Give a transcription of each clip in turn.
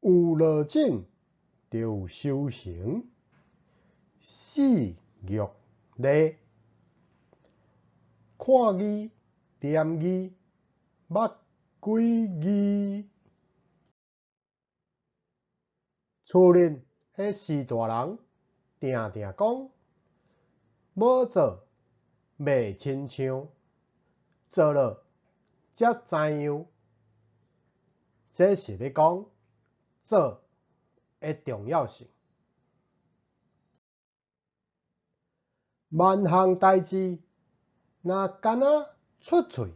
有落種就有收成。四玉梨，看字念字，捌幾字。厝內的序大人定定講，無做袂親像，做了才知樣。這是咧講做的重要性。萬項代誌若干焦出喙，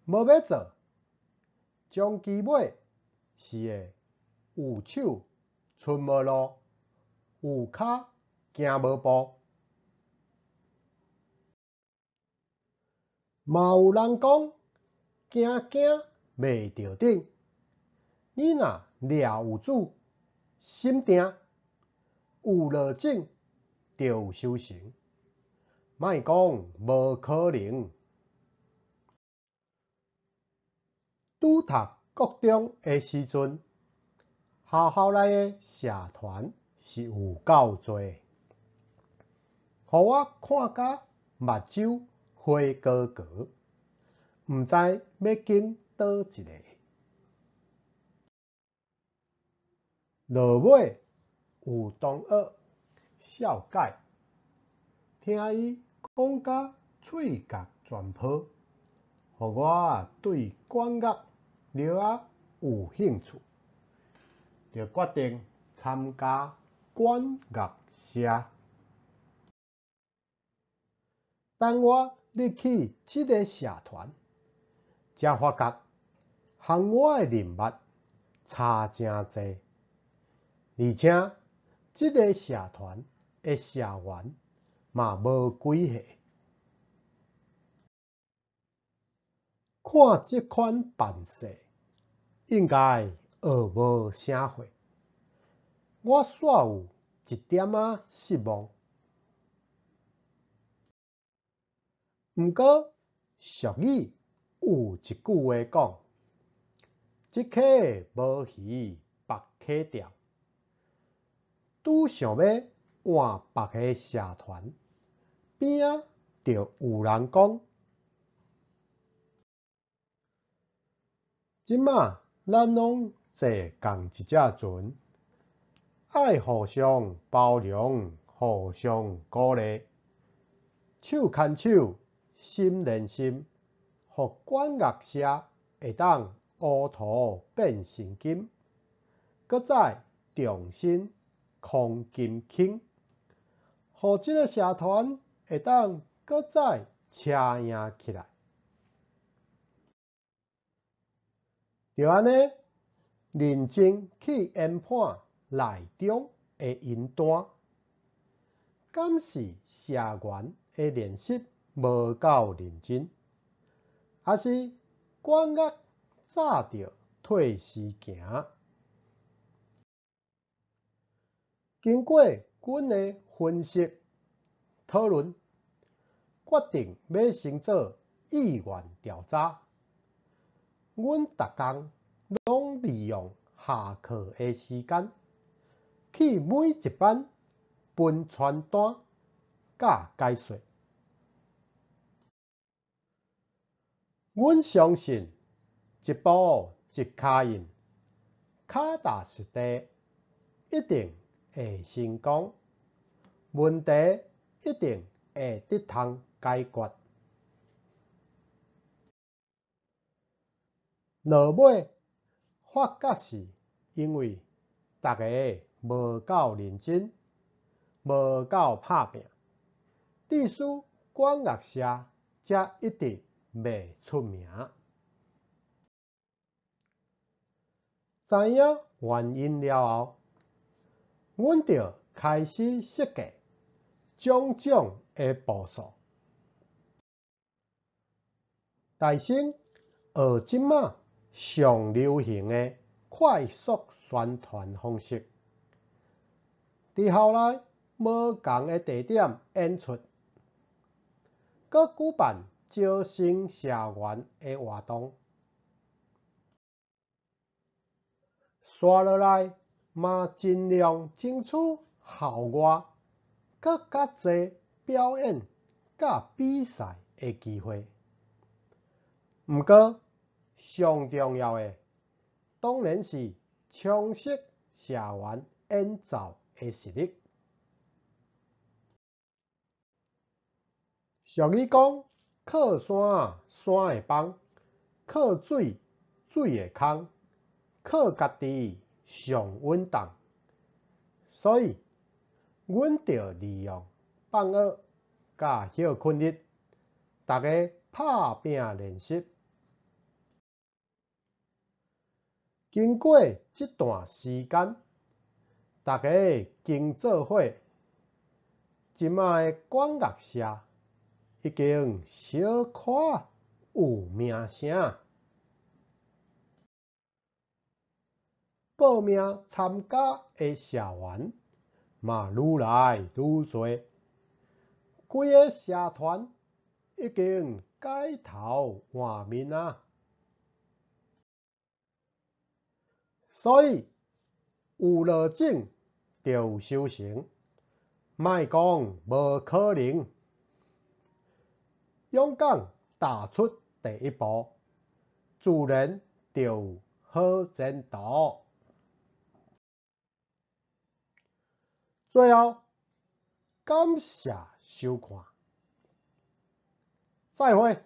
無欲做，終其尾是會有手伸無路，有跤行無步。嘛有人講，驚驚袂著頂。你若掠有主，心定，有落種就有收成，莫講無可能。拄讀國中的時陣，學校內的社團是有夠濟，予我看甲目睭花糊糊，毋知欲揀佗一个。落尾有同學痟解，聽伊講甲喙角全泡，予我對管樂尿仔有興趣，就決定參加管樂社。等我入去這个社團，才發覺和我的人脈差誠濟，而且這个社團的社員嘛無幾个。看這款辦勢，應該學無啥貨。我煞有一點仔失望。毋過俗語有一句話講：這溪無魚，別溪釣。拄想欲換別个社團，邊仔就有人講：這馬咱攏坐仝一隻船，愛互相包容，互相鼓勵，手牽手，心連心，予管樂社會當烏塗變成金，閣再重新空金輕，予這个社團會當閣再車贏起來。就按呢，認真去研判內中的音單，敢是社員的練習無夠認真，抑是管樂早就退時行？經過阮的分析討論，決定欲先做意願調查。阮逐工攏利用下課的時間，去每一班分傳單佮解說。阮相信一步一跤印，跤踏實地，一定會成功，問題一定會得通解決。落尾發覺是因為逐家無夠認真，無夠拍拚，致使管樂社才一直袂出名。知影原因了後，阮就開始設計種種的步數。大先學這馬上流行的快速宣傳方式，佇校內無仝的地點演出，閣舉辦招新社員的活動。煞紲落來嘛盡量爭取校外閣較濟表演佮比賽的機會。毋過上重要的，當然是充實社員演奏的實力。俗語講，靠山山會崩，靠水水會空，靠家己上穩當。所以，阮著利用放學佮歇睏日，逐家拍拚練習。經過這段時間，逐家經做伙，這擺的管樂社已經小可有名聲。報名參加的社員嘛愈來愈濟，規个社團已經改頭換面啊！所以有落種就有收成，莫講無可能。勇敢踏出第一步，自然就有好前途。最後，感謝收看，再會。